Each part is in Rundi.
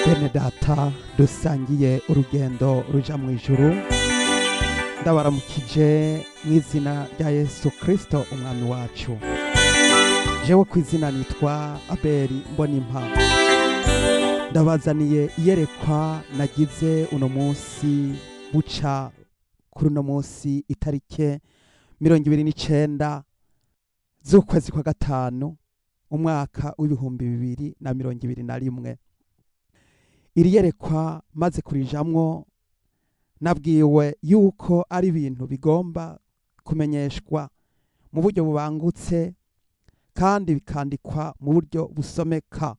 Bene data dusangiye urugendo ruja mu ijuru, ndabaramukije mu izina rya Yesu Kristo umwami wacu. Jewe ku izina nitwa Abeli Mbonimpa. Ndabazaniye iyerekwa nagize uno munsi, buca kuri uno munsi itarike 29 z'ukwezi kwa gatanu, umwaka w'2021. Iri yerekwa maze kurijamwo, nabwiwe yuko ari ibintu bigomba kumenyeshwa mu buryo bubangutse kandi bikandikwa mu buryo busomeka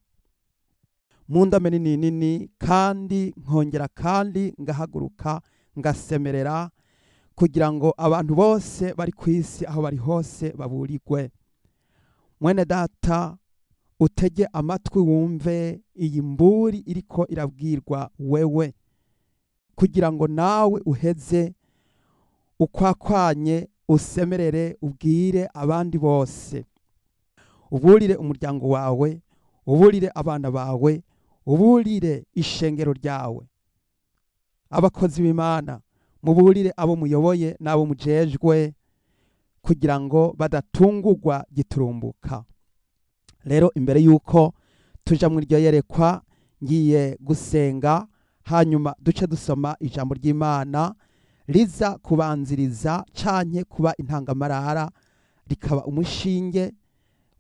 mu ndome nini nini, kandi nkongera kandi ngahaguruka ngasemerera kugira ngo abantu bose bari ku isi, aho bari hose, baburirwe. Mwene data, utege amatwi wumve iyi mburi iriko irabwirwa wewe, kugira ngo nawe uheze ukwakwanye, usemerere, ubwire abandi bose, uburire umuryango wawe, uburire abana bawe, uburire ishengero ryawe. Abakozi b'Imana, muburire abo muyoboye n'abo mujejwe, kugira ngo badatungurwa giturumbuka. Rero imbere y'uko tuja mu iryo yerekwa, ngiye gusenga, hanyuma duce dusoma ijambo ry'Imana riza kubanziriza canke kuba intangamarara, rikaba umushinge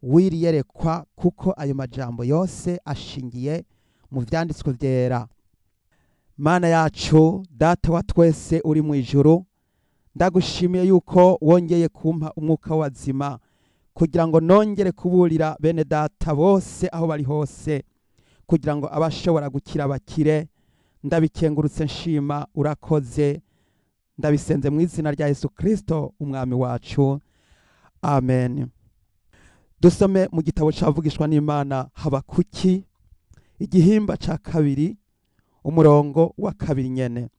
w'iri yerekwa, kuko ayo majambo yose ashingiye mu vyanditswe vyera. Mana yacu, Data wa twese uri mu ijuru, ndagushimiye yuko wongeye kumpa umwuka wazima kugira ngo nongere kuburira bene data bose aho bari hose, kugira ngo abashobora gukira bakire. Ndabikengurutse nshima, urakoze. Ndabisenze mu izina rya Yesu Kristo umwami wacu, amen. Dusome mu gitabo cavugishwa n'Imana Habakuki, igihimba ca kabiri, umurongo wa kabiri nyene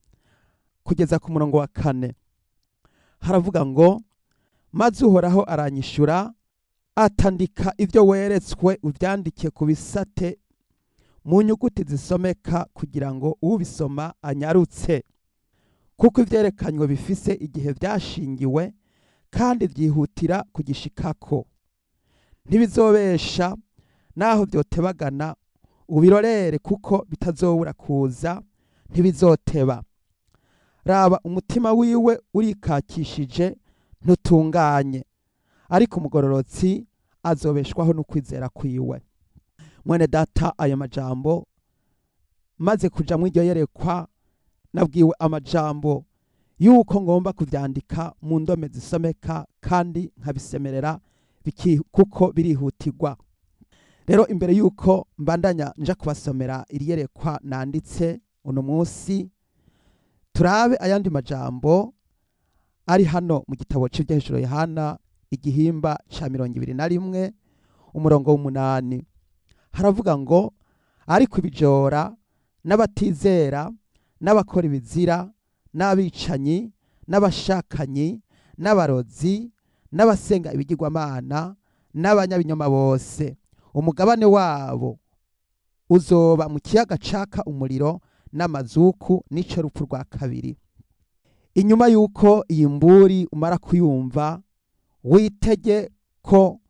kugeza ku murongo wa kane. Haravuga ngo: "Maze Uhoraho aranyishura atandika ibyo weretswe, ubyandike ku bisate mu nyuguti zisomeka, kugira ngo ubisoma anyarutse, kuko ivyerekanywe bifise igihe vyashingiwe kandi vyihutira kugishikako, ntibizobesha naho vyotebagana. Ubirorere, kuko bitazobura kuza, ntibizoteba. Raba, umutima wiwe urikakishije, ntutunganye, ariko umugororotsi azobeshwaho n'ukwizera kwiwe." Mwene data, ayo majambo, maze kuja mu iryo yerekwa, nabwiwe amajambo yuko ngomba kuvyandika mu ndome zisomeka kandi nkabisemerera kuko birihutirwa. Rero imbere yuko mbandanya nja kubasomera iri yerekwa nanditse uno munsi, turabe ayandi majambo ari hano mu gitabo c'Ivyahishuro Yohana, igihimba ca 21, umurongo w'umunani. Haravuga ngo: "Ariko ibijora n'abatizera n'abakora ibizira n'abicanyi n'abashakanyi n'abarozi n'abasenga ibigirwamana n'abanyabinyoma bose, umugabane wabo uzoba mu kiyaga caka umuriro n'amazuku, n'ico rupfu rwa kabiri." Inyuma y'uko iyi mburi umara kuyumva, witege ko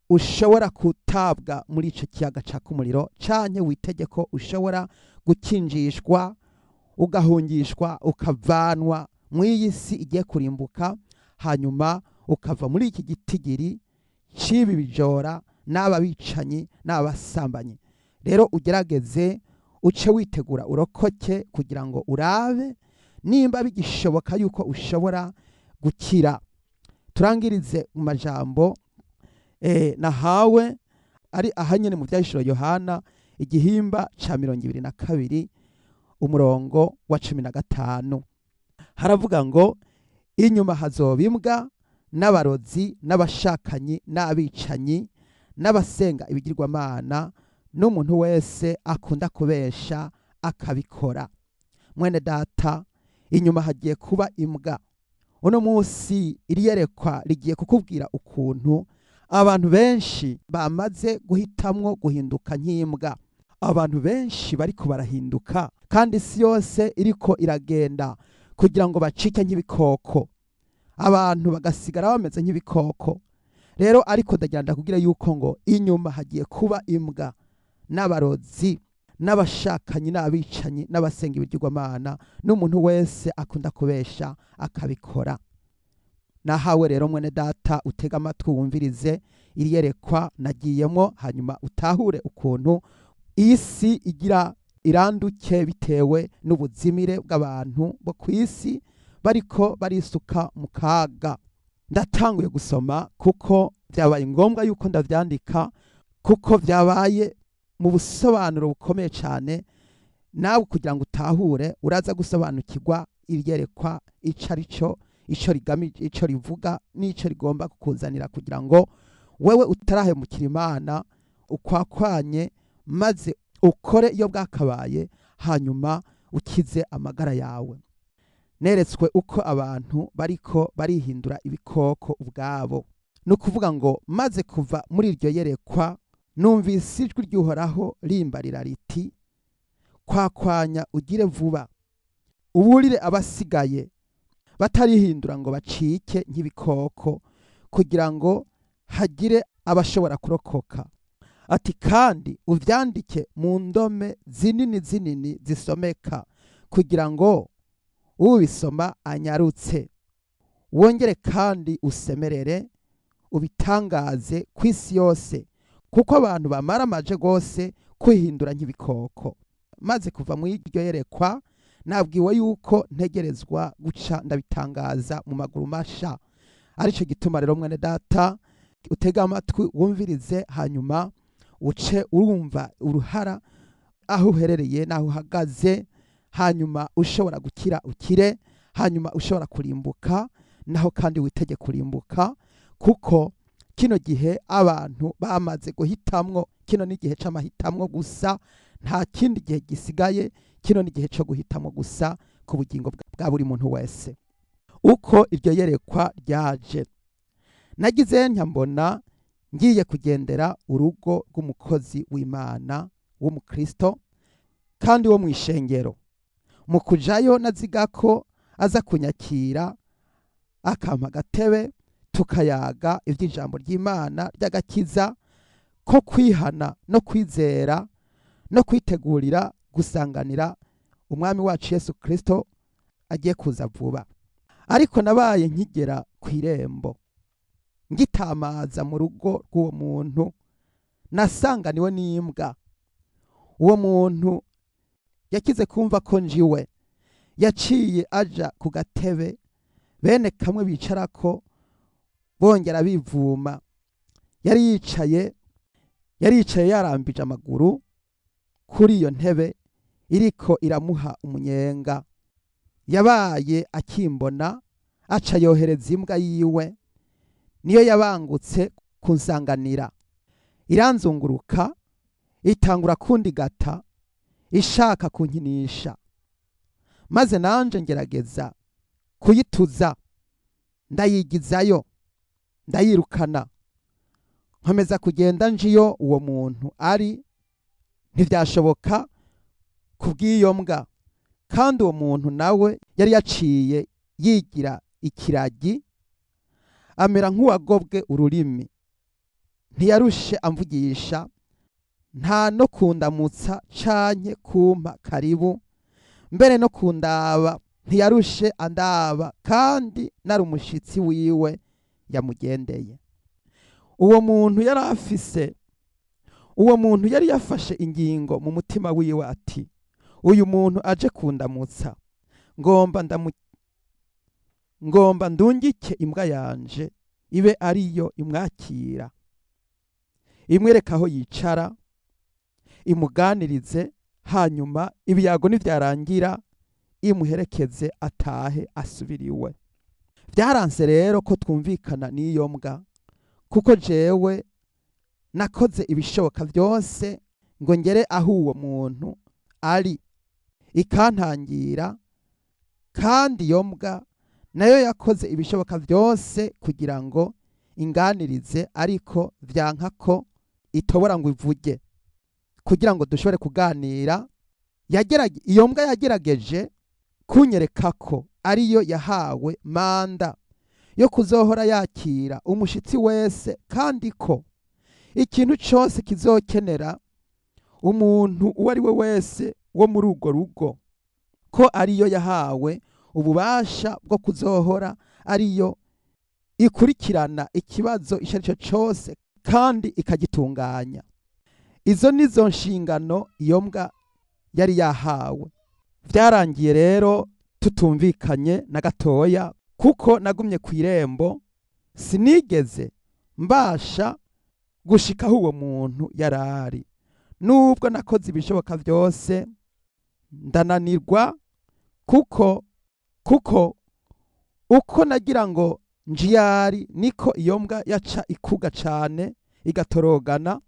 ushobora kutabwa muri ico kiyaga caka umuriro, canke witege ko ushobora gukinjishwa, ugahungishwa, ukavanwa mu iyi si igiye kurimbuka, hanyuma ukava muri iki gitigiri c'ibi bijora n'aba bicanyi n'abasambanyi. Rero ugerageze uce witegura, urokoke, kugira ngo urabe nimba bigishoboka yuko ushobora gukira. Turangirize mu majambo nahawe ari ahanyene mu Vyahishuro Yohana, igihimba ca 22, umurongo wa 15. Haravuga ngo: "Inyuma hazoba imbwa n'abarozi n'abashakanyi n'abicanyi n'abasenga ibigirwamana n'umuntu wese akunda kubesha akabikora." Mwene data, inyuma hagiye kuba imbwa. Uno munsi iri yerekwa rigiye kukubwira ukuntu abantu benshi bamaze guhitamwo guhinduka nk'imbwa. Abantu benshi bariko barahinduka, kandi isi yose iriko iragenda kugira ngo bacike nk'ibikoko, abantu bagasigara bameze nk'ibikoko. Rero ariko ndagira ndakubwira yuko ngo inyuma hagiye kuba imbwa n'abarozi n'abashakanyi n'abicanyi n'abasenga ibigirwamana n'umuntu wese akunda kubesha akabikora. Nahawe rero, mwene data, utega amatwi wumvirize iri yerekwa nagiyemo, hanyuma utahure ukuntu isi igira iranduke bitewe n'ubuzimire bw'abantu bo ku isi bariko barisuka mu kaga. Ndatanguye gusoma kuko byabaye ngombwa yuko ndavyandika, kuko byabaye mu busobanuro bukomeye cyane. Nawe kugira ngo utahure, uraza gusobanukirwa iryerekwa ico ari cyo, ico rigamije, ico rivuga n'ico rigomba kukuzanira, kugira ngo wewe utarahemukira Imana ukwakwanye, maze ukore iyo bwakabaye, hanyuma ukize amagara yawe. Neretswe uko abantu bariko barihindura ibikoko ubwabo. Ni ukuvuga ngo maze kuva muri iryo yerekwa, numvise ijwi ry'Uhoraho rimbarira riti: "Kwakwanya, ugire vuba, uburire abasigaye batarihindura ngo bacike nk'ibikoko, kugira ngo hagire abashobora kurokoka." Ati: "Kandi uvyandike mu ndome zinini zinini zisomeka, kugira ngo ubisoma anyarutse. Wongere kandi usemerere, ubitangaze ku isi yose, kuko abantu bamara amaje rwose kwihindura nk'ibikoko." Maze kuva mu iryo yerekwa, nabwiwe yuko ntegerezwa guca ndabitangaza mu maguru masha. Arico gituma rero, mwene data, utega amatwi wumvirize, hanyuma uce urumva uruhara aho uherereye n'aho uhagaze, hanyuma ushobora gukira ukire, hanyuma ushobora kurimbuka naho kandi witege kurimbuka, kuko kino gihe abantu bamaze guhitamwo. Kino ni igihe c'amahitamwo gusa, nta kindi gihe gisigaye. Kino ni igihe co guhitamwo gusa ku bugingo bwa buri muntu wese. Uko iryo yerekwa ryaje: nagize mbona ngiye kugendera urugo rw'umukozi w'Imana w'umukristo kandi wo mu ishengero. Mu kujayo, naziga ko aza kunyakira, akampa agatebe, tukayaga iby'ijambo ry'Imana ry'agakiza ko kwihana no kwizera no kwitegurira gusanganira Umwami wacu Yesu Kristo agiye kuza vuba. Ariko nabaye nkigera ku irembo, ngitamaza mu rugo rw'uwo muntu, nasanganiwe n'imbwa. Uwo muntu yakize kumva ko njiwe, yaciye aja ku gatebe bene kamwe bicarako bongera bivuma. Yari yicaye yarambije amaguru kuri iyo ntebe, iriko iramuha umunyenga. Yabaye akimbona, aca yohereza imbwa yiwe. Niyo yabangutse kunsanganira, iranzunguruka, itangura kundigata ishaka kunkinisha, maze nanje ngerageza kuyituza, ndayigizayo, ndayirukana, nkomeza kugenda njiyo uwo muntu ari. Ntibyashoboka kubw'iyo mbwa, kandi uwo muntu nawe yari yaciye yigira ikiragi, amera nk'uwagobwe ururimi. Ntiyarushe amvugisha, nta no kundamutsa canke kumpa karibu, mbere no kundaba ntiyarushe andaba, kandi nari umushitsi wiwe yamugendeye. Uwo muntu yari yafashe ingingo mu mutima wiwe ati: "Uyu muntu aje kundamutsa, ngomba ndungike imbwa yanje, ibe ariyo imwakira, imwereka aho yicara, imuganirize, hanyuma ibiyago nivyarangira imuherekeze atahe asubira iwe." Byaranse rero ko twumvikana n'iyo mbwa, kuko jewe nakoze ibishoboka byose ngo ngere aho uwo muntu ari, ikantangira, kandi iyo mbwa nayo yakoze ibishoboka byose kugira ngo inganirize, ariko vyanka ko itobora ngo ivuge. Kugira ngo dushobore kuganira, iyo mbwa yagerageje kunyereka ko ariyo yahawe manda yo kuzohora yakira umushitsi wese, kandi ko ikintu cyose kizokenera umuntu uwo ari we wese wo muri urwo rugo, ko ariyo yahawe ububasha bwo kuzohora ariyo ikurikirana ikibazo icyo ari cyo cyose kandi ikagitunganya. Izo nizo nshingano iyo mbwa yari yahawe. Byarangiye rero tutumvikanye na gatoya, kuko nagumye ku irembo, sinigeze mbasha gushikaho uwo muntu yarari, nubwo nakoze ibishoboka byose ndananirwa, kuko uko nagira ngo njiyari niko iyo mbwa yaca ikuga cane igatorogana.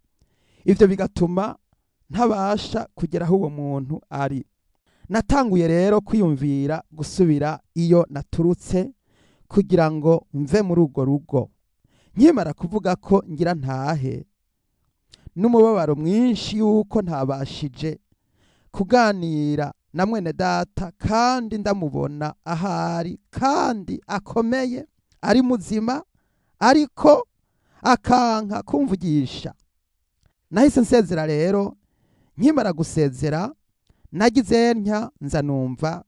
Ivyo bigatuma ntabasha kugera aho uwo muntu ari. Natanguye rero kwiyumvira gusubira iyo naturutse kugira ngo mve muri urwo rugo. Nkimara kuvuga ko ngira ntahe, n'umubabaro mwinshi yuko ntabashije kuganira na mwene data, kandi ndamubona ahari kandi akomeye ari muzima, ariko akanka kumvugisha. Nahise nsezera rero. Nkimara gusezera, nagize ntya nza numva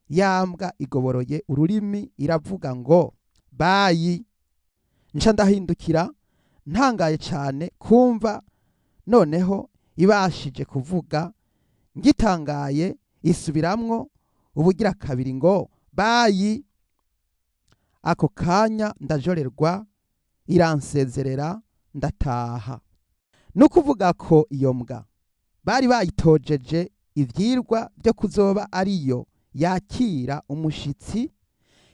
yambwa igoboroye ururimi iravuga ngo "Bye". Nca ndahindukira ntangaye cyane kumva noneho ibashije kuvuga. Ngitangaye, isubiramwo ubugira kabiri ngo "Bye". Ako kanya ndajorerwa, iransezerera, ndataha. No kuvuga ko iyo mbwa bari bayitojeje ivyirwa byo kuzoba ariyo yakira umushitsi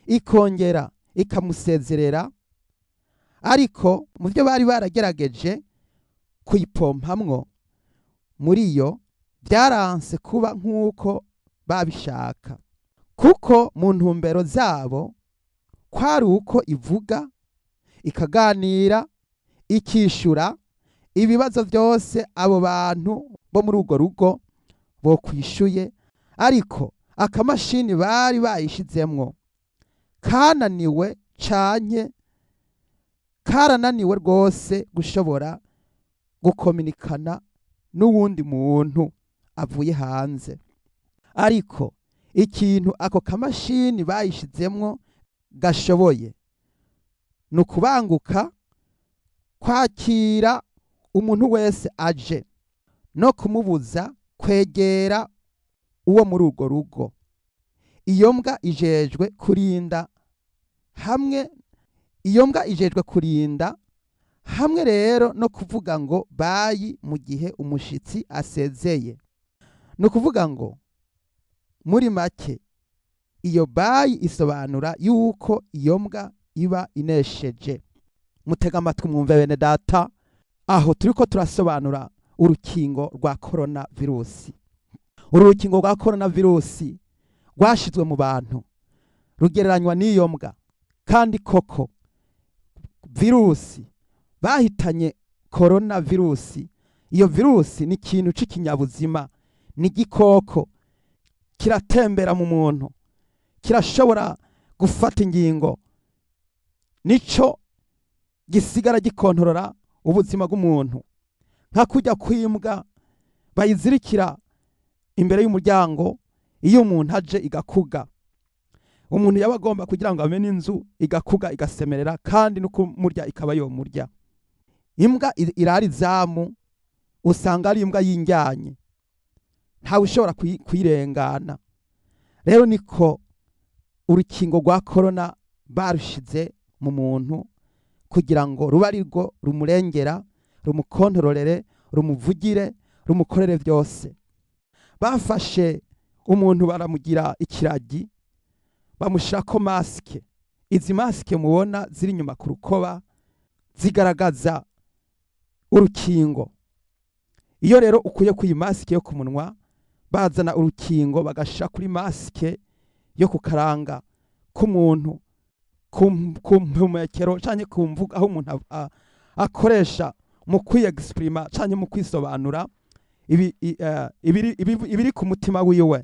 ikongera ikamusezerera, ariko mu byo bari baragerageje kuyipompamwo muri yo byaranse kuba nk'uko babishaka, kuko mu ntumbero zabo kwari uko ivuga, ikaganira, ikishura ibibazo byose abo bantu bo muri urwo rugo bokwishuye, ariko akamashini bari bayishizemwo kananiwe canke karananiwe rwose gushobora gukominikana n'uwundi muntu avuye hanze. Ariko ikintu ako kamashini bayishizemwo gashoboye ni ukubanguka kwakira umuntu wese aje no kumubuza kwegera uwo muri urwo rugo. Iyo mbwa ijejwe kurinda hamwe, iyo mbwa ijejwe kurinda hamwe rero no kuvuga ngo "Bye" mu gihe umushitsi asezeye. Ni ukuvuga ngo muri make iyo "bye" isobanura yuko iyo mbwa iba inesheje. Mutega amatwi mwumve, bene data. Aho turiko turasobanura urukingo rwa korona virusi. Uru rukingo rwa korona virusi rwashizwe mu bantu rugereranywa n'iyo mbwa, kandi koko virusi bahitanye korona virusi, iyo virusi ni ikintu c'ikinyabuzima, ni igikoko kiratembera mu muntu, kirashobora gufata ingingo, nico gisigara gikontorora ubuzima bw'umuntu, nka kujya kwimbwa bayizirikira imbere y'umuryango, iyo umuntu aje igakuga. Umuntu yaba agomba kugira ngo amene inzu, igakuga, igasemerera, kandi no kumurya ikaba yomurya. Imbwa irara izamu usanga ari imbwa y'injyanye, ntawe ushobora kuyirengana. Rero niko urukingo rwa korona barushize mu muntu kugira ngo rube ari rwo rumurengera, rumukontororere, rumuvugire, rumukorere byose. Bafashe umuntu baramugira ikiragi, bamushirako masque. Izi masque mubona ziri inyuma ku rukoba zigaragaza urukingo. Iyo rero ukuye ku iyi masque yo ku munwa, bazana urukingo bagashira kuri masque yo ku karanga k'umuntu, ku mpumekero canke ku mvugo, aho umuntu akoresha mu kwiyexprima canke mu kwisobanura. ibiri ku mutima wiwe.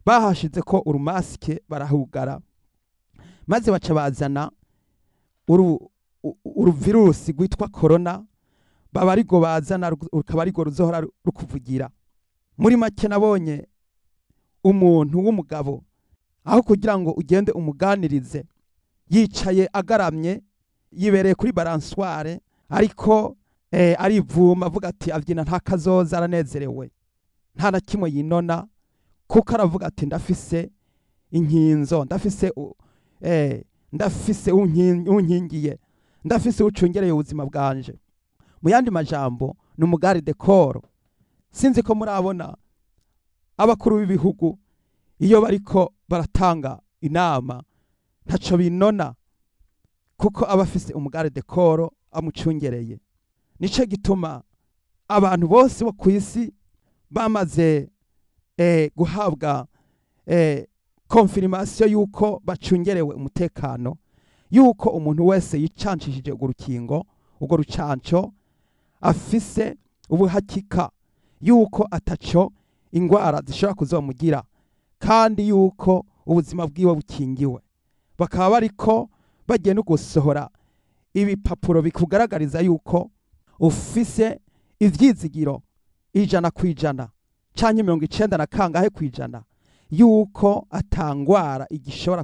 Bahashize ko urumasike barahugara, maze baca bazana uruvirusi rwitwa corona, baba arigo bazana, rukaba arigo ruzohora rukuvugira. Muri make, nabonye umuntu w'umugabo, aho kugira ngo ugende umuganirize, yicaye agaramye, yibereye kuri balançoire, ariko arivuma, avuga ati abyina nta kazoza, aranezerewe, nta na kimwe yinona, kuko aravuga ati ndafise inkinzo, ndafise unkingiye, ndafise ucungereye ubuzima bwanje. Mu yandi majambo, ni umu garde corps. Sinzi ko murabona abakuru b'ibihugu iyo bariko baratanga inama, ntaco binona, kuko aba afise umu garde corps amucungereye. Nico gituma abantu bose bo ku isi bamaze guhabwa confirmation yuko bacungerewe umutekano, yuko umuntu wese yicancishije urwo rukingo, urwo rucanco, afise ubuhakika yuko ataco ingwara zishobora kuzomugira, kandi yuko ubuzima bwiwe bukingiwe. Bakaba bariko bagiye no gusohora ibipapuro bikugaragariza yuko ufise ivyizigiro 100% canke 90 na kangahe% yuko atangwara igishobora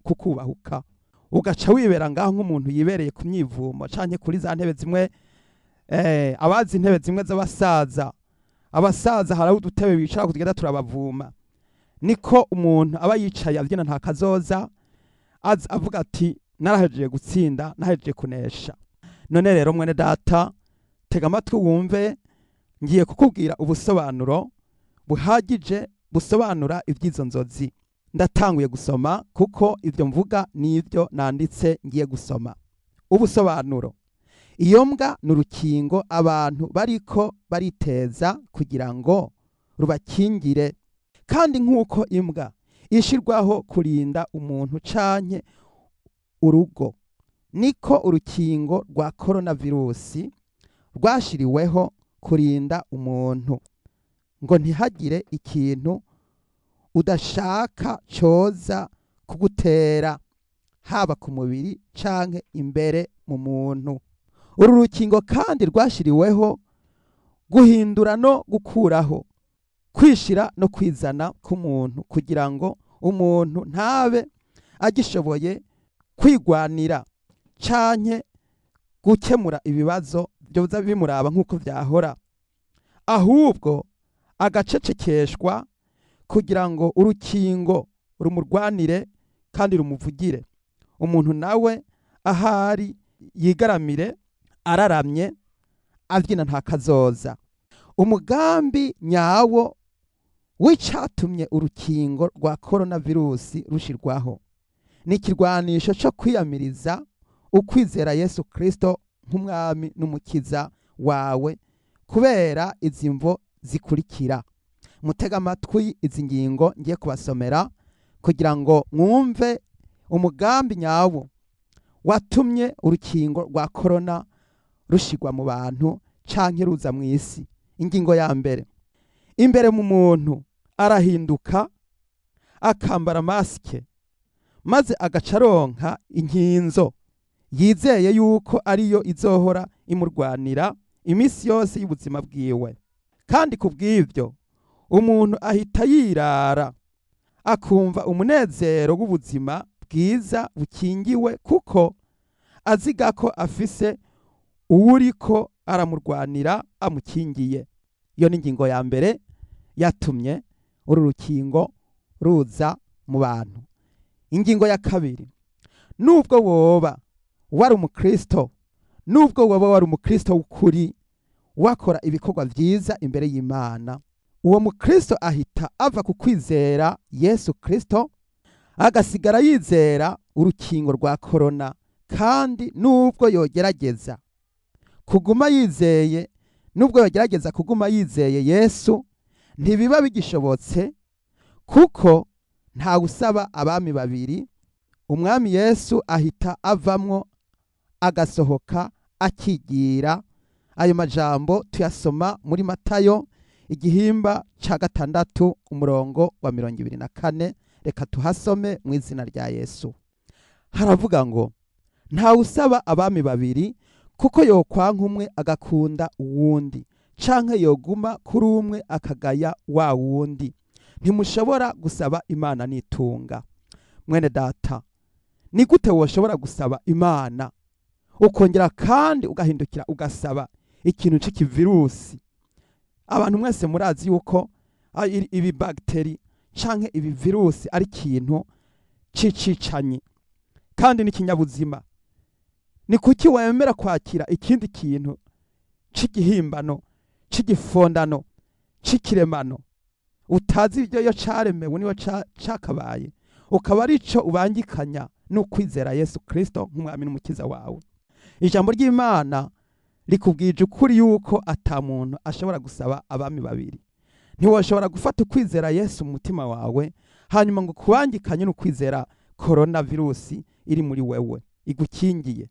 kukubahuka, ugaca wibera ngaho nk'umuntu yibereye ku myivumo canke kuri za ntebe zimwe. Abazi intebe zimwe z'abasaza, abasaza hariho udutebe bicara tugenda turabavuma, niko umuntu aba yicaye abyina nta kazoza, avuga ati narahejeje gutsinda, nahejeje kunesha. None rero mwene data, tega amatwi wumve, ngiye kukubwira ubusobanuro buhagije busobanura iby'izo nzozi. Ndatanguye gusoma, kuko ibyo mvuga n'ibyo nanditse. Ngiye gusoma ubusobanuro. Iyo mbwa ni urukingo abantu bariko bariteza kugira ngo rubakingire, kandi nk'uko imbwa ishirwaho kurinda umuntu canke urugo, niko urukingo rwa coronavirusi rwashiriweho kurinda umuntu ngo ntihagire ikintu udashaka coza kugutera, haba ku mubiri canke imbere mu muntu. Uru rukingo kandi rwashiriweho guhindura no gukuraho kwishira no kwizana k'umuntu, kugira ngo umuntu ntabe agishoboye kwigwanira canke gukemura ibibazo byoza bimuraba nk'uko vyahora, ahubwo agacecekeshwa kugira ngo urukingo rumurwanire kandi rumuvugire. Umuntu nawe ahari yigaramire araramye abyina nta kazoza. Umugambi nyawo w'icatumye urukingo rwa coronavirusi rushirwaho ni ikirwanisho cyo kwiyamiriza ukwizera Yesu Kristo nk'umwami n'umukiza wawe, kubera izi mvo zikurikira. Mutega amatwi izi ngingo ngiye kubasomera kugira ngo mwumve umugambi nyawo watumye urukingo rwa korona rushirwa mu bantu canke ruza mu isi. Ingingo ya mbere: imbere mu muntu arahinduka, akambara masike, maze agaca aronka inkinzo yizeye yuko ariyo izohora imurwanira iminsi yose y'ubuzima bwiwe. Kandi ku bw'ibyo umuntu ahita yirara, akumva umunezero w'ubuzima bwiza bukingiwe, kuko aziga ko afise uwuriko aramurwanira amukingiye. Iyo ni ingingo ya mbere yatumye uru rukingo ruza mu bantu. Ingingo ya kabiri: nubwo woba wari umukristo, nubwo woba wari umukristo w'ukuri, wakora ibikorwa vyiza imbere y'Imana, uwo mukristo ahita ava ku kwizera Yesu Kristo, agasigara yizera urukingo rwa korona. Kandi nubwo yogerageza kuguma yizeye, nubwo yogerageza kuguma yizeye Yesu, ntibiba bigishobotse, kuko ntawe usaba abami babiri. Umwami Yesu ahita avamwo, agasohoka akigira. Ayo majambo tuyasoma muri Matayo. Igihimba ca 6, umurongo wa 24. Reka tuhasome mu izina rya Yesu. Haravuga ngo: ntawe usaba abami babiri, kuko yokwanka umwe agakunda uwundi, canke yoguma kuri umwe akagaya wa wundi. Ntimushobora gusaba Imana n'itunga. Mwene data, ni gute woshobora gusaba Imana ukongera kandi ugahindukira ugasaba ikintu c'ikivirusi? Abantu mwese murazi yuko ibi bagiteri canke ibi virusi ari ikintu c'icicanyi kandi n'ikinyabuzima. Ni kuki wemera kwakira ikindi kintu c'igihimbano, c'igifondano, c'ikiremano utazi ibyo yo caremewe niyo cakabaye, ukaba arico ubangikanya n'ukwizera Yesu Kristo nk'umwami n'umukiza wawe? Ijambo ry'Imana rikubwije ukuri yuko ata muntu ashobora gusaba abami babiri. Ntiwoshobora gufata ukwizera Yesu mu mutima wawe hanyuma ngo kubangikanye n'ukwizera korona virusi iri muri wewe igukingiye,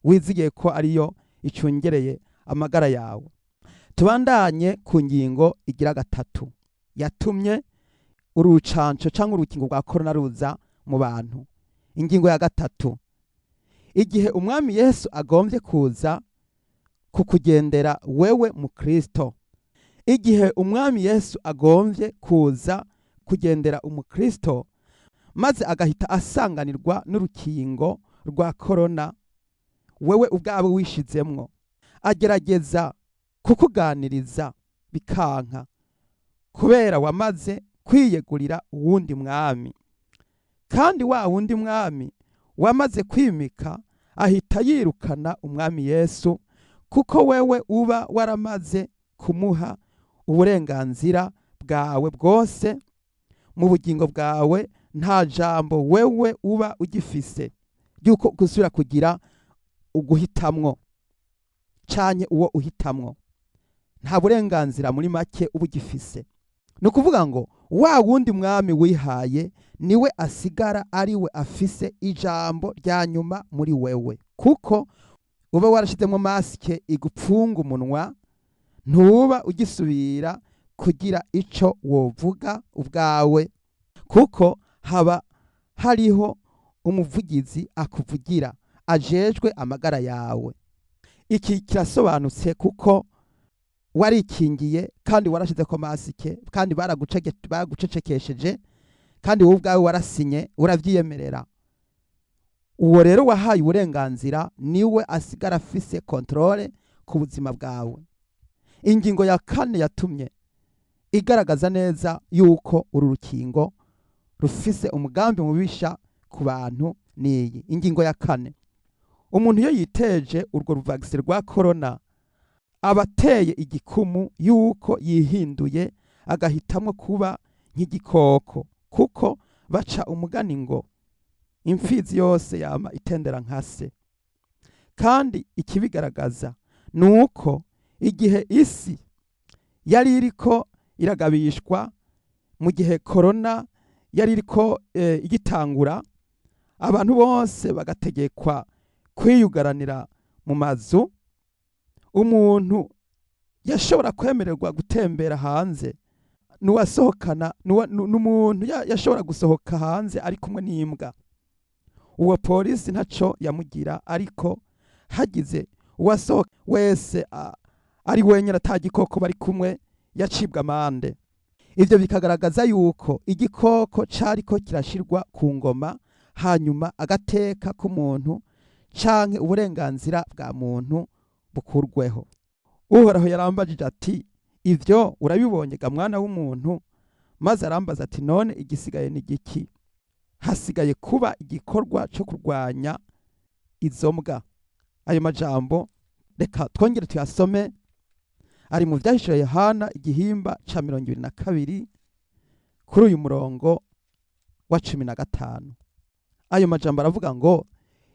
wizigiye ko ariyo icungereye amagara yawe. Tubandanye ku ngingo igira 3 yatumye urucanco canke urukingo rwa korona ruza mu bantu. Ingingo ya 3, igihe umwami Yesu agombye kuza kukugendera wewe mu Kristo. Igihe umwami Yesu agombye kuza kugendera umukristo maze agahita asanganirwa n'urukingo rwa korona wewe ubwawe wishizemwo, agerageza kukuganiriza bikanka kubera wamaze kwiyegurira uwundi mwami. Kandi wa wundi mwami wamaze kwimika ahita yirukana umwami Yesu, kuko wewe uba waramaze kumuha uburenganzira bwawe bwose mu bugingo bwawe. Nta jambo wewe uba ugifise ry'uko gusubira kugira uguhitamwo canke uwo uhitamwo. Nta burenganzira muri make uba ugifise. Ni ukuvuga ngo wa wundi mwami wihaye niwe asigara ari we afise ijambo rya nyuma muri wewe, kuko uba warashizemo masike igupfunga umunwa, ntuba ugisubira kugira ico wovuga ubwawe, kuko haba hariho umuvugizi akuvugira ajejwe amagara yawe. Iki kirasobanutse kuko warikingiye kandi warashizeko masike, kandi baragucecekesheje, kandi wowe ubwawe warasinye uravyiyemerera. Uwo rero wahaye uburenganzira niwe asigara afise kontrole ku buzima bwawe. Ingingo ya 4 yatumye igaragaza neza yuko uru rukingo rufise umugambi mubisha ku bantu niyi ingingo ya 4. Umuntu iyo yiteje urwo ruvagisi rwa korona aba ateye igikumu yuko yihinduye agahitamwo kuba nk'igikoko, kuko baca umugani ngo imfizi yose yama itendera nka se. Kandi ikibigaragaza nuko igihe isi yari iriko iragabishwa, mu gihe korona yari iriko igitangura, abantu bose bagategekwa kwiyugaranira mu mazu, umuntu yashobora kwemererwa gutembera hanze nuwasohokana n'umuntu yashobora gusohoka hanze ari kumwe n'imbwa. Uwo polisi ntaco yamugira, ariko hagize uwasohoka wese ari wenyine atagikoko bari kumwe yacibwa amande. Ivyo bikagaragaza yuko igikoko cariko kirashirwa ku ngoma, hanyuma agateka k'umuntu canke uburenganzira bwa muntu bukurweho. Uhoraho yarambajije ati: ivyo urabibonye ga mwana w'umuntu? Maze arambaza ati: none igisigaye ni igiki? Hasigaye kuba igikorwa co kurwanya izo mbwa. Ayo majambo reka twongere tuyasome, ari mu Vyahishuriwe Yohana igihimba ca 22 kuri uyu murongo wa 15. Ayo majambo aravuga ngo: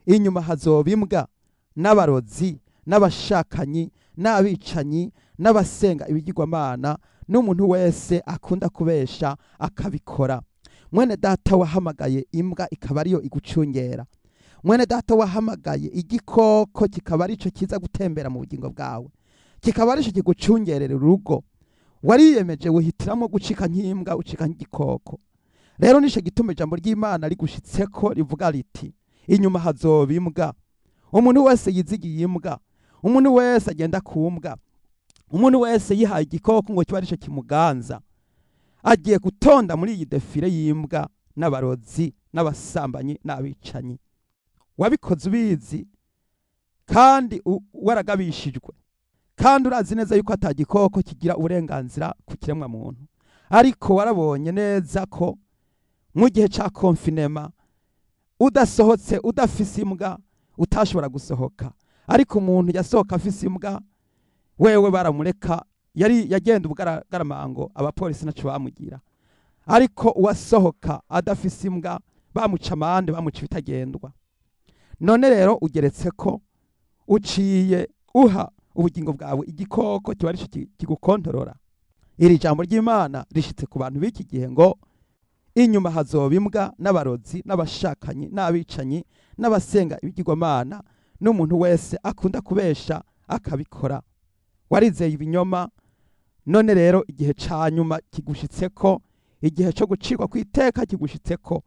inyuma hazoba imbwa n'abarozi n'abashakanyi n'abicanyi n'abasenga ibigirwamana n'umuntu wese akunda kubesha akabikora. Mwene data wahamagaye imbwa ikaba ariyo igucungera, mwene data wahamagaye igikoko kikaba arico kiza gutembera mu bugingo bwawe, kikaba arico kigucungerera urugo, Wariyemeje wihitiramo gucika nk'imbwa, ucika nk'igikoko. Rero nico gituma ijambo ry'Imana rigushitseko rivuga riti: inyuma hazoba imbwa. Umuntu wese yizigiye imbwa, umuntu wese agenda ku mbwa, umuntu wese yihaye igikoko ngo kibe arico kimuganza, agiye gutonda muri iyi défilé y'imbwa n'abarozi n'abasambanyi n'abicanyi. Wabikoze ubizi kandi waragabishijwe, kandi urazi neza yuko ata gikoko kigira uburenganzira ku kiremwa muntu, ariko warabonye neza ko mu gihe ca confinement udasohotse udafise imbwa utashobora gusohoka. Ariko umuntu yasohoka afise imbwa wewe baramureka, yari yagenda ubugaramango, abapolisi naco bamugira. Ariko uwasohoka adafise imbwa bamuca amande, bamuca ibitagendwa. None rero ugeretse ko uciye uha ubugingo bwawe igikoko kiba arico kigukontorora. Iri jambo ry'Imana rishitse ku bantu b'iki gihe ngo: inyuma hazoba imbwa n'abarozi n'abashakanyi n'abicanyi n'abasenga ibigirwamana n'umuntu wese akunda kubesha akabikora. Warizeye ibinyoma, none rero igihe ca nyuma kigushitseko, igihe co gucirwa kw'iteka kigushitseko,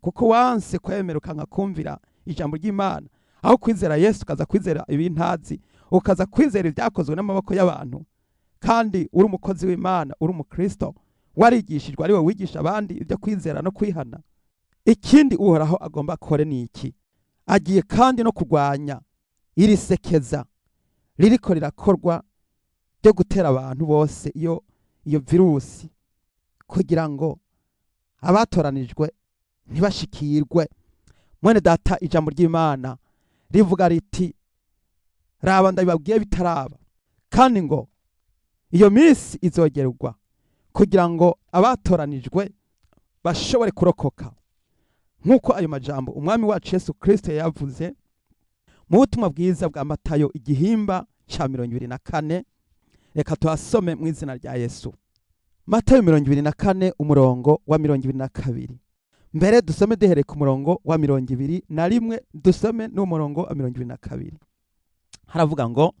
kuko wanse kwemera ukanka kumvira ijambo ry'Imana. Aho kwizera Yesu ukaza kwizera ibintazi, ukaza kwizera ibyakozwe n'amaboko y'abantu, kandi uri umukozi w'Imana, uri umukristo warigishijwe, ari we wigisha abandi ibyo kwizera no kwihana. Ikindi Uhoraho agomba akore ni iki: agiye kandi no kurwanya iri sekeza ririko rirakorwa ryo gutera abantu bose iyo virusi kugira ngo abatoranijwe ntibashikirwe. Mwene data, ijambo ry'Imana rivuga riti: raba, ndabibabwiye bitaraba. Kandi ngo iyo minsi izogerwa kugira ngo abatoranijwe bashobore kurokoka, nk'uko ayo majambo umwami wacu Yesu Kristo yayavuze mu butumwa bwiza bwa Matayo, igihimba ca 24. Reka tuhasome mu izina rya Yesu. Matayo 24, umurongo wa 22. Mbere dusome duhereye ku murongo wa 21, dusome n'umurongo wa 22. Haravuga ngo: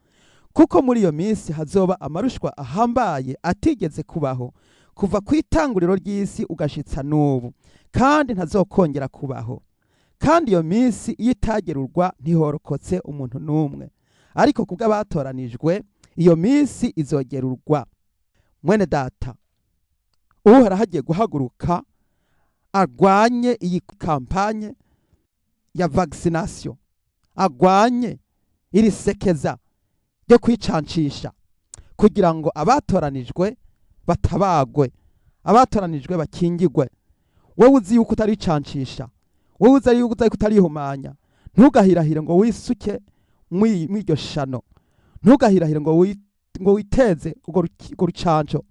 kuko muri iyo minsi hazoba amarushwa ahambaye atigeze kubaho kuva ku itanguriro ry'isi ugashitsa n'ubu, kandi ntazokongera kubaho. Kandi iyo minsi iyo itagerurwa ntihorokotse umuntu n'umwe, ariko kubw'abatoranijwe iyo minsi izogerurwa. Mwene data, Uhoraho agiye guhaguruka arwanye iyi campagne ya vaccination, agwanye iri sekeza ryo kwicancisha, kugira ngo abatoranijwe batabagwe, abatoranijwe bakingigwe. Wowe uzi yuko utaricancisha, wowe uzi yuko utarihumanya, ntugahirahire ngo wisuke mw'iryo shano, ntugahirahire ngo witeze urwo rucanco,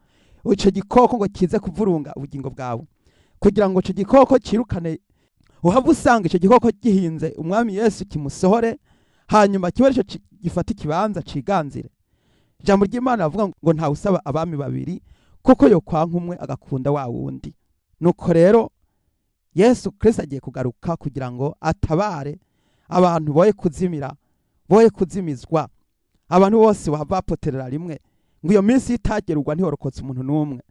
ico gikoko ngo kize kuvurunga ubugingo bwawe, kugira ngo ico gikoko kirukane, uhave usanga ico gikoko gihinze umwami Yesu kimusohore, hanyuma kibe arico gifata ikibanza ciganzire. Ijambo ry'Imana rivuga ngo ntawe usaba abami babiri, kuko yokwanka umwe agakunda wa wundi. Nuko rero Yesu Kristo agiye kugaruka kugira ngo atabare abantu boye kuzimira, boye kuzimizwa, abantu bose bahava bapoterera rimwe. Ngo iyo minsi itagerurwa ntihorokotse umuntu n'umwe.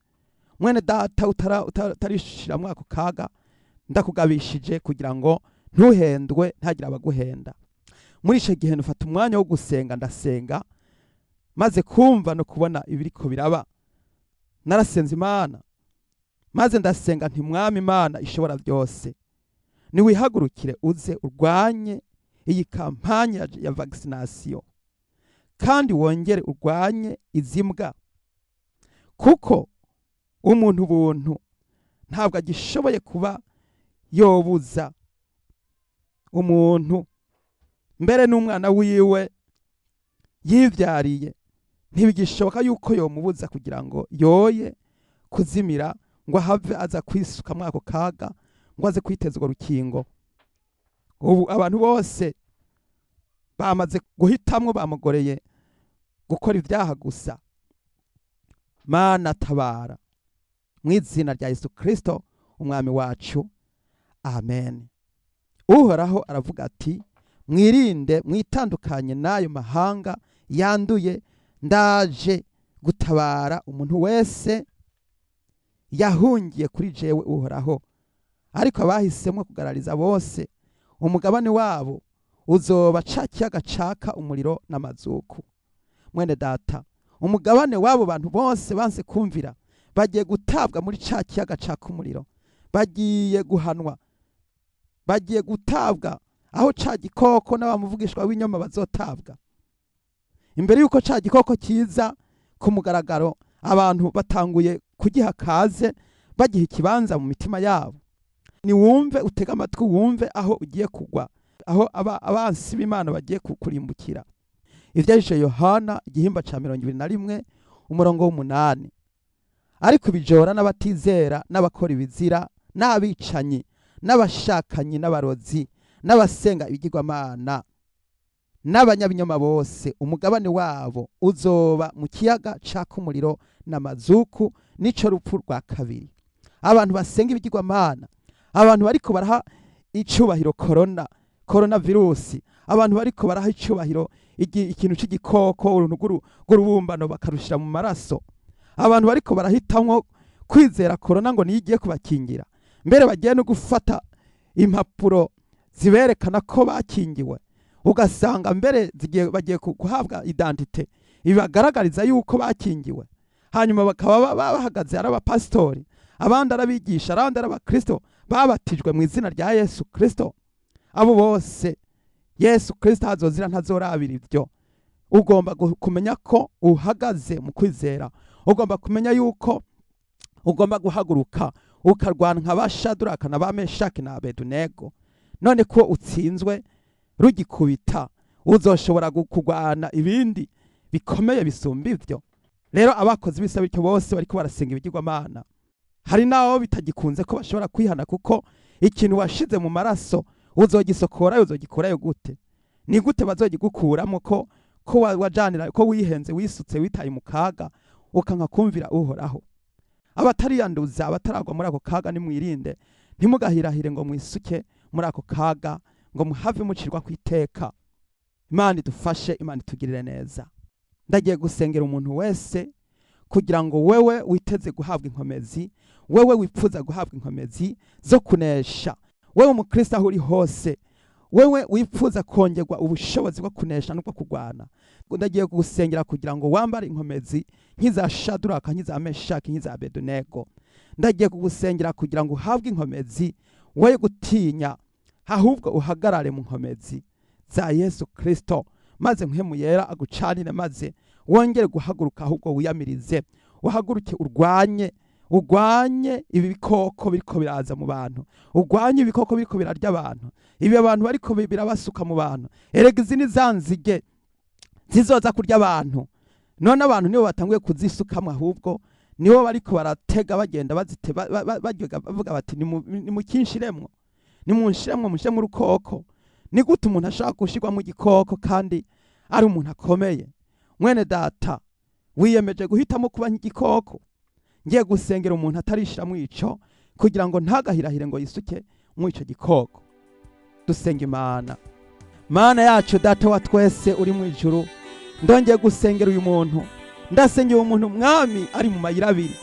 Mwene data, utarishiramwo ako kaga, ndakugabishije kugira ngo ntuhendwe, ntagire abaguhenda. Muri ico gihe nufata umwanya wo gusenga. Ndasenga maze kumva no kubona ibiriko biraba. Narasenze Imana, maze ndasenga nti: Mwami Imana ishobora byose, niwihagurukire uze urwanye iyi campagne ya vaccination, kandi wongere urwanye izi mbwa, kuko umuntu ubuntu ntabwo agishoboye kuba yobuza umuntu, mbere n'umwana wiwe yivyariye ntibigishoboka yuko yomubuza kugira ngo yoye kuzimira, ngo ahave aza kwisuka muri ako kaga, ngo aze kwiteza urwo rukingo. Ubu abantu bose bamaze guhitamwo, bamugoreye gukora ibyaha gusa. Mana tabara, mu izina rya Yesu Kristo umwami wacu, amen. Uhoraho aravuga ati: mwirinde, mwitandukanye n'ayo mahanga yanduye, ndaje. Gutabara umuntu wese yahungiye kuri jewe Uhoraho, ariko abahisemo kugarariza bose umugabane wabo uzoba ca kiyaga caka umuriro n'amazuku. Mwene data, umugabane w'abo bantu bose banse kumvira bagiye gutabwa muri ca kiyaga caka umuriro, bagiye guhanwa, bagiye gutabwa aho ca gikoko n'abamuvugishwa w'inyoma bazotabwa. Imbere yuko ca gikoko kiza ku mugaragaro, abantu batanguye kugiha kaze, bagiha ikibanza mu mitima yabo. Niwumve, utege amatwi wumve aho ugiye kugwa, aho abansi b'Imana bagiye kukurimbukira. Ivyahishuriwe Yohana igihimba ca 21 umurongo w'8. Ariko ibijora n'abatizera n'abakora ibizira n'abicanyi n'abashakanyi n'abarozi n'abasenga ibigirwamana n'abanyabinyoma bose, umugabane wabo uzoba mu kiyaga caka umuriro n'amazuku, nico rupfu rwa kabiri. Abantu basenga ibigirwamana, abantu bariko baraha icubahiro corona virusi, abantu bariko baraha icubahiro ikintu c'igikoko, uruntu rw'urubumbano bakarushira mu maraso, abantu bariko barahitamwo kwizera corona ngo niyo igiye kubakingira, mbere bagiye no gufata impapuro ziberekana ko bakingiwe, ugasanga mbere bagiye guhabwa identité ibagaragariza yuko bakingiwe. Hanyuma bakaba bahagaze ari abapasitori, abandi arabigisha, abandi ari abakristo babatijwe mu izina rya Yesu Kristo. Abo bose Yesu Kristo azozira ntazorabira ibyo. Ugomba kumenya ko uhagaze mu kwizera, ugomba kumenya yuko ugomba guhaguruka ukarwana nka ba Shadraka na ba Meshaki na Abedunego. None ko utsinzwe rugikubita, uzoshobora kurwana ibindi bikomeye bisumba ivyo? Rero abakozi bisa bityo bose bariko barasenga ibigirwamana, hari n'aho bitagikunze ko bashobora kwihana, kuko ikintu washize mu maraso uzogisokora, uzogikurayo gute? Ni gute bazogigukuramo ko wajanira, ko wihenze, wisutse, witaye mu kaga, ukanka kumvira Uhoraho? Abatariyanduza, abataragwa muri ako kaga, nimwirinde, ntimugahirahire ngo mwisuke muri ako kaga, ngo muhave mucirwa kwiteka. Imana idufashe, Imana itugirire neza. Ndagiye gusengera umuntu wese kugira ngo wewe witeze guhabwa inkomezi, wewe wipfuza guhabwa inkomezi zo kunesha, wewe umukristo aho uri hose, wewe wipfuza kongerwa ubushobozi bwo kunesha no kurwana, ndagiye gusengera kugira ngo wambare inkomezi nk'iza Shadraka, nk'iza Meshaki, nk'iza Abedunego. Ndagiye kugusengera kugira ngo uhabwe inkomezi, woye gutinya, ahubwo uhagarare mu nkomezi za Yesu Kristo, maze Mpwemu Yera agucanire, maze wongere guhaguruka, ahubwo wiyamirize, uhaguruke urwanye, urwanye ibi bikoko biriko biraza mu bantu, urwanye ibikoko biriko birarya abantu, ibi abantu bariko birabasuka mu bantu. Erega izi ni za nzige zizoza kurya abantu, none abantu nibo batanguye kuzisukamwo, ahubwo nibo bariko baratega bagenda bazite bavuga bati nimukinshiremwo, nimunshiremwo, mushiremwo urukoko. Ni gute umuntu ashaka gushirwamo igikoko kandi ari umuntu akomeye? Mwene data, wiyemeje guhitamo kuba nk'igikoko? Ngiye gusengera umuntu atarishiramwo ico, kugira ngo ntagahirahire ngo yisuke mu ico gikoko. Dusenga Imana. Mana yacu, Data wa twese uri mu ijuru, ndongeye gusengera uyu muntu. Ndasengera umuntu, Mwami, ari mu mayira abiri,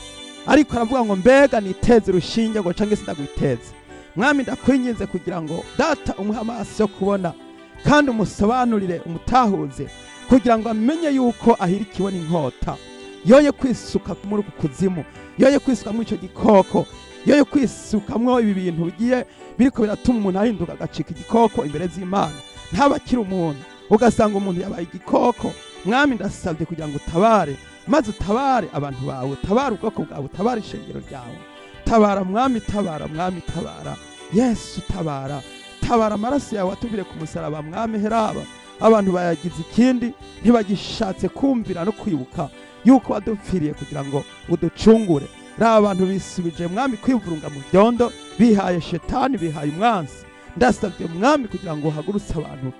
ariko aravuga ngo mbega niteze urushinge ngo canke sindagwiteze. Mwami, ndakwinginze kugira ngo Data umuhe amaso yo kubona, kandi umusobanurire, umutahuze, kugira ngo amenye yuko ahirikiwe n'inkota, yoye kwisuka muri uku kuzimu, yoye kwisuka muri ico gikoko, yoye kwisukamwo ibi bintu bigiye biriko biratuma umuntu ahinduka agacika igikoko imbere z'Imana, ntaba akiri umuntu, ugasanga umuntu yabaye igikoko. Mwami, ndasabye kugira ngo utabare, maze utabare abantu bawe, utabare ubwoko bwawe, utabare ishengero ryawe. Tabara Mwami, tabara Mwami, tabara Yesu, tabara, tabara. Amaraso yawe atuvire ku musaraba, Mwami, heraba abantu bayagize ikindi, ntibagishatse kumvira no kwibuka yuko wadupfiriye kugira ngo uducungure. Raba abantu bisubije, Mwami, kwivurunga mu byondo, bihaye shetani, bihaye umwansi. Ndasabye, Mwami, kugira ngo uhagurutse abantu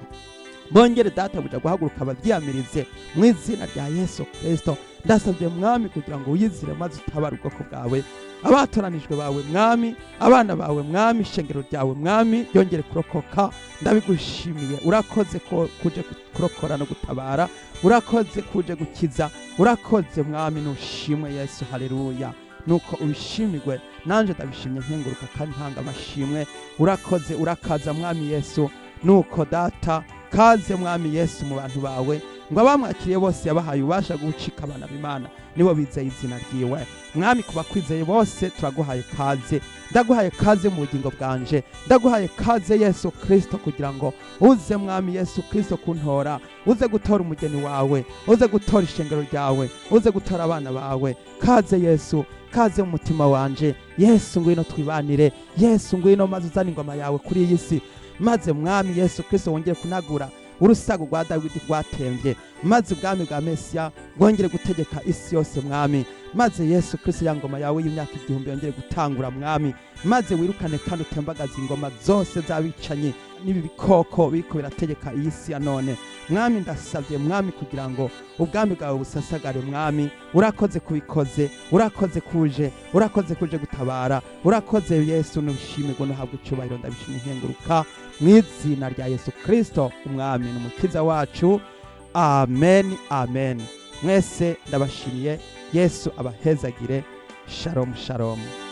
bongere, Data buja, guhaguruka bavyiyamirize mu izina rya Yesu Kristo. Ndasabye mwami kugira ngo wiyizire maze utabare ubwoko bwawe, abatoranijwe bawe mwami, abana bawe mwami, ishengero ryawe mwami ryongere kurokoka. Ndabigushimiye, urakoze ko kuje kurokora no gutabara, urakoze kuje gukiza, urakoze mwami, nushimwe Yesu. Haleluya. Nuko ubishimirwe, nanje ndabishimye nkenguruka kandi ntanga amashimwe. Urakoze, urakaza mwami Yesu. Nuko data, kaze mwami Yesu mu bantu bawe, ngo abamwakiriye bose yabahaye ububasha bwo gucika abana b'Imana, nibo bizeye izina ryiwe. Mwami, ku bakwizeye bose turaguhaye kaze. Ndaguhaye kaze mu bugingo bwanje, ndaguhaye kaze Yesu Kristo, kugira ngo uze mwami Yesu Kristo kuntora, uze gutora umugeni wawe, uze gutora ishengero ryawe, uze gutora abana bawe. Kaze Yesu, kaze mu mutima wanje. Yesu, ngwino twibanire. Yesu, ngwino maze uzane ingoma yawe kuri iyi si, maze mwami Yesu Kristo wongere kunagura urusago rwa Dawidi rwatemvye, maze ubwami bwa Mesiya bwongere gutegeka isi yose mwami, maze Yesu Kristo ya ngoma yawe y'imyaka 1000 yongere gutangura mwami, maze wirukane kandi utembagaze ingoma zose z'abicanyi n'ibi bikoko biriko birategeka iyi si ya none. Mwami, ndasabye mwami kugira ngo ubwami bwawe busasagare mwami. Urakoze kubikoze, urakoze kuje, urakoze kuje gutabara, urakoze Yesu, nushimirwe nuhabwa icyubahiro. Ndabishimye nkenguruka mu izina rya Yesu Kristo umwami n'umukiza wacu. Amen, amen. Mwese ndabashimiye, Yesu abahezagire. Shalom, shalom.